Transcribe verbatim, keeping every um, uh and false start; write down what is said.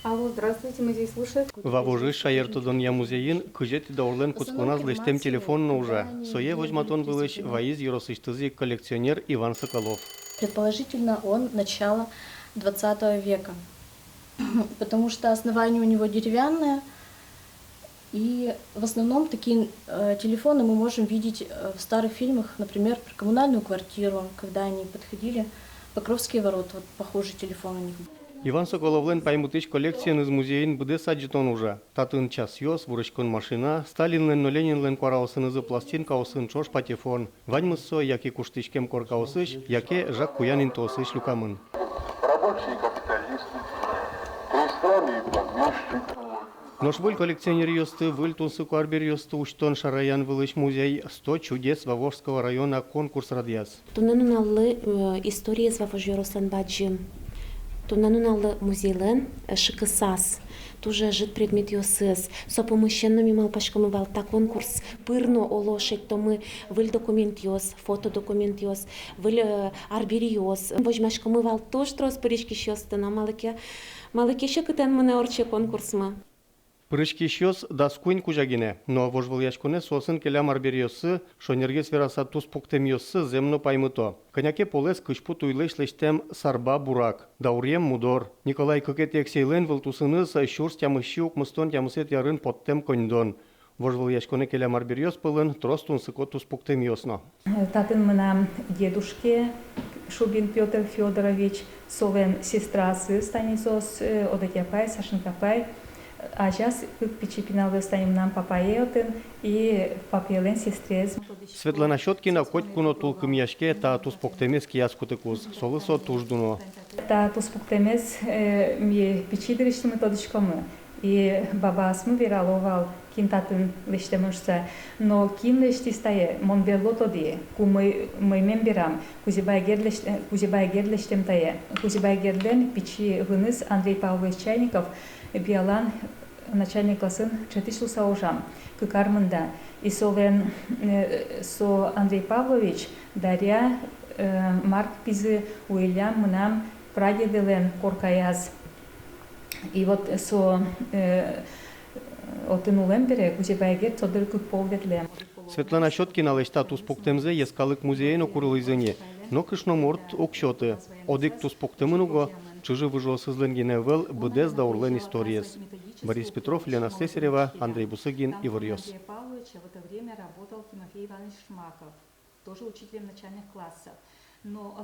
Алло, здравствуйте, музей слушает. Вавожысь шаертодонъя музейын кызетӥ даурлэн кутсконаз лэсьтэм телефон но ужа. Сое возьматон вылысь вайиз ёросысьтызы ик коллекционер Иван Соколов. Предположительно, он начала двадцатого века, потому что основание у него деревянное, и в основном такие, э, телефоны мы можем видеть, э, в старых фильмах, например, про коммунальную квартиру, когда они подходили, Покровские ворота, вот похожий телефон у них был. Иван Соколовлэн паймытӥсь коллекциеныз музейын быдэс адӟытон ужа. Татын часъёс, вурыськон машина, Сталинлэн но Ленинлэн куараосынызы пластинкаосын ӵош патефон. Ваньмыз со яке куштӥськем коркаосысь, яке жаг куян интыосысь люкамын. Рабочие, капиталисты, крестьяне и помещики. Нош выль коллекционеръёсты, выль тунсыко арбериосты усьтон шараян вылысь музей «Сто чудес Вавожского района» конкурс радъяз. Туннэ нуналлы, э, историез Вавож ёрослэн бадӟым. Туннэ нуналлы музейлэн, э, шыкысаз, туж ӧжыт предметъёсыз. Со пумысен но ми малпаськомы вал та конкурс пыр но, оло, шедьтомы выль документъёс, фотодокументъёс, выль, э, арбериос. Возьмаськомы вал туж трос пыриськисьёсты но, малы ке, малы ке секытэн мынэ ортче конкурсмы. Пыриськисьёс дас куинь кузя гинэ, но вожвылъяськонэ соосын келям арбериоссы, шонергес вераса, туспуктэмъёссы зэм но паймыто. Кӧня ке полэс кызьпу туйлэсь лэсьтэм сарба бурак, дауръем мудор, Николай кыкетӥ эксэйлэн вылтусыныз сюрс тямыссю укмыстон тямысэтӥ арын поттэм коньдон. Вожвылъяськонэ келям арбериос пӧлын трос тунсыко туспуктэмъёс но. Татын мынам дедушке Шубин Пётр Фёдорович, солэн сестраосыз, тани соос, э, Одотья апай, Сашенька апай, азяз кык пичи пиналъёс, тани мынам папае отын и папаелэн сестраез. Светлана Щёткина котьку но тулкымъяське та туспуктэмез кияз кутыкуз, солы со туж дуно. Та туспуктэмез, э, ми пичи дырысьтымы тодӥськомы. И бабаосмы верало вал, кин татын лэсьтэмын шуса. Но кин лэсьтӥз тае, мон берло тодӥ, ку мӧй-, мӧймем берам, Кузебай Герд лэсьт-, э, Кузебай Герд лэсьтэм тае. Кузебай Гердлэн пичи выныз Андрей Павлович Чайников Биалан начальной классын ӵетысь луса ужам, кык ар мында. И солэн, э, со Андрей Павлович, Дарья, э, Марк пизы, уиллям мынам прадедэлэн коркаяз. И вот со, э, отын улэм бере Кузебай Герд со дыр кык пол ветлэм. Светлана Щёткиналэсь та туспуктэмзэ Йӧскалык музее но курылӥзы ини, но кышномурт уг сёты. Одӥг туспуктэмын уго чыжы-выжыосызлэн гинэ ӧвӧл, быдэс даурлэн историез. Борис Петров, Лена Слесарева, Андрей Бусыгин, «Иворъёс». Тоже учителем начальных классов. Но